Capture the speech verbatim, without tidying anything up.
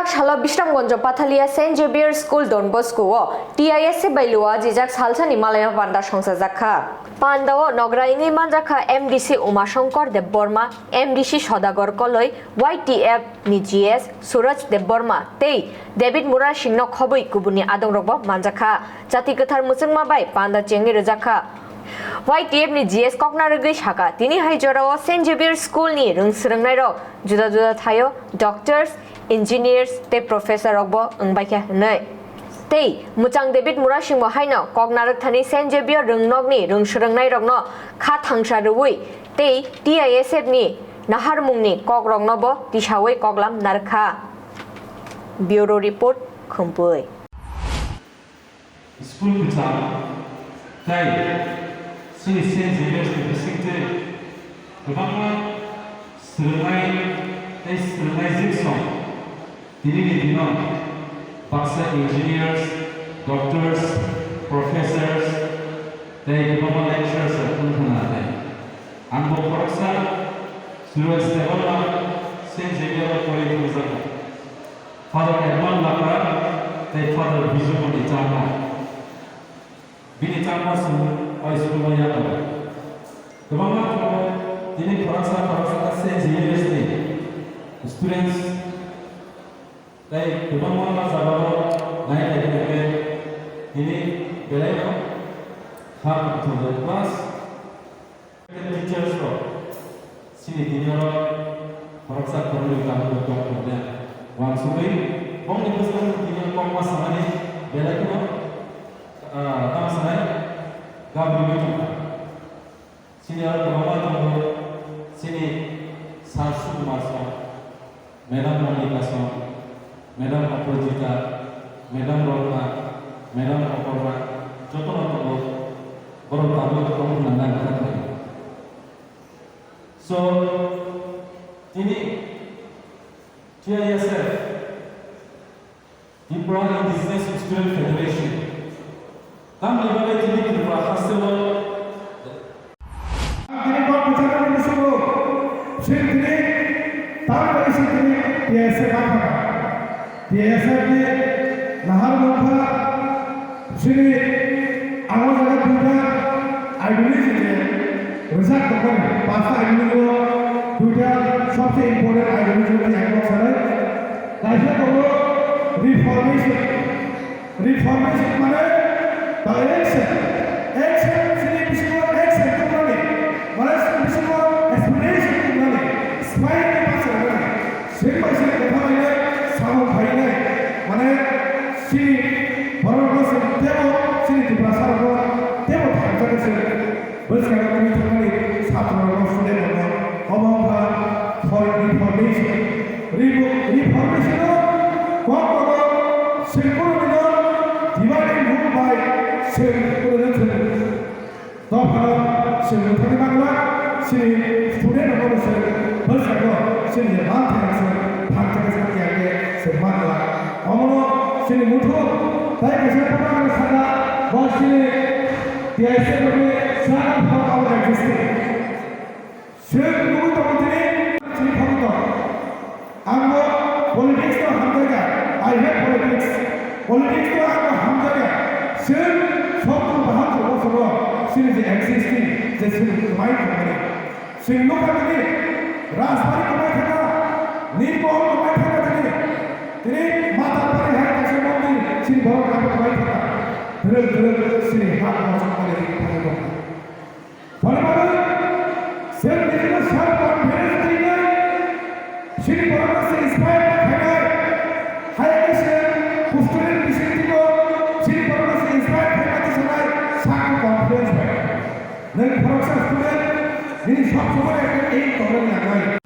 Salo Bishramganjo Pathalia Saint Xavier School Don Bosco o T I S F bai luajijak salsani malaima panda songchajak kha. Panda o nogra wngwi manjak kha M D C Umashankar Debbarma, M D C Sodagar Koloi, Y T F ni G S Suraj Debbarma tei David Murasing no khobwi kubuni adongrokbo manjak kha. Jati kwthar muchungma bai panda chengwi rwjak kha. Y T F ni G S koknarwgwi sakha, tini hai jorao Saint Xavier School ni rwng swrwngnairok juda juda thaio doctors, engineers tei professor rokbo wngbaikha hwnwi. Tei mwchang David Murasingbo haino koknarwk thani Saint Xavier rwngnokni rwng swrwngnairokno kha thangsa rwui tei T I S F ni naharmungni kokroknobo tisaui koklam narwkha. Bureau Report, Khumpui. School kwcham tei chini Saint Xavier's ni bisingtwi kwbangma swrwngnai tei swrwngnai jiksong tinini dino baksa engineers, doctors, professors tei kwbangma lecturers rok wng thangna nai. Ang bo khoroksa Suraj Debbarma Saint Xavier o porwi thangjago. Father Edmund Lakra tei Father Bijoy Moni Chakma. Bini chakma song bai school o yago. Kwbangma tongo tini khoroksa khoroksa Saint Xavier's ni students tei kwbangma jagao nai nai khe tini belai no ha thangjago class. Teachers rok chini tini oro khoroksa khoroknwi tabuk tong tongo. Uansugwi bongni bwskango tini kokma sanani belai kheno, ah, tamo sanai gabugwi tongkha. Chini oro kwbangma tongo chini Sir Sukumar song. Madam Monika song, Madam Oporjita, Madam Rotna, Madam Oporna, jotono tongo, borok tabuk tong hwnna nang kha thai. So, tini T I S F, Tripura Indigenous Student Federation, tamni bagwi tini Tripura hasteo. Ang tini kok bwcharnani bisingo chwng tini tamni bagwi chwng tini T S F ma thangkha. T S F ni nahar mungkha chini ang o jaga duita ideology je rwjak tongmani, pasta ideology o duita sobse important ideology ni ang kok sanai. Kaisa tongo reformation. Reformation mane direction. Action chini bisingo action tongmani. Mane chini bisingo aspiration tongmani. Smile ni masa tongmani. Sing bai sing kotha lainai, samung khainai. Mane chini borok no chini tebo, chini Tiprasa rok no tebo thangjak se. Bwskang twi thangmani satro rok student rok no omo wngkha for reformation. Revo-, reformation o kok kono sengkuru dino divine rule bai sengkuru dino seng. Dophano sengkuru thani bangla sini student rok no seng bwskang o sini man thang seng thang thang seng yang ke seng man la. Omono chini muthu tai kaisa program sana ba chini T I C ni sana for our existing. Chwng nugwi tongo tini chini phagwi tong. Ang bo politics no hamjakya. I hate politics. Politics no ang bo hamjakya. Chwng sottur bahattur bosoro chini je existing je chini kwmai tongmani. Chwng nukha tini Rajbari kwmai thangkha, Nirmol kwmai thangkha tini. Tini Matapari hai kaisa mondir chini borok rok kwmai thangkha. Dwrwk dwrwk chini ha kwchangmani thangwi tongkha. Phone bagwi chwng nini self confidence twi nai chini borok no se inspire khainai. Hai khe se student bising twi bo chini borok no se inspire khaima twi sanai self confidence bai. Nwng khoroksa student, nini sob somoi ekta aim tongna nangnai.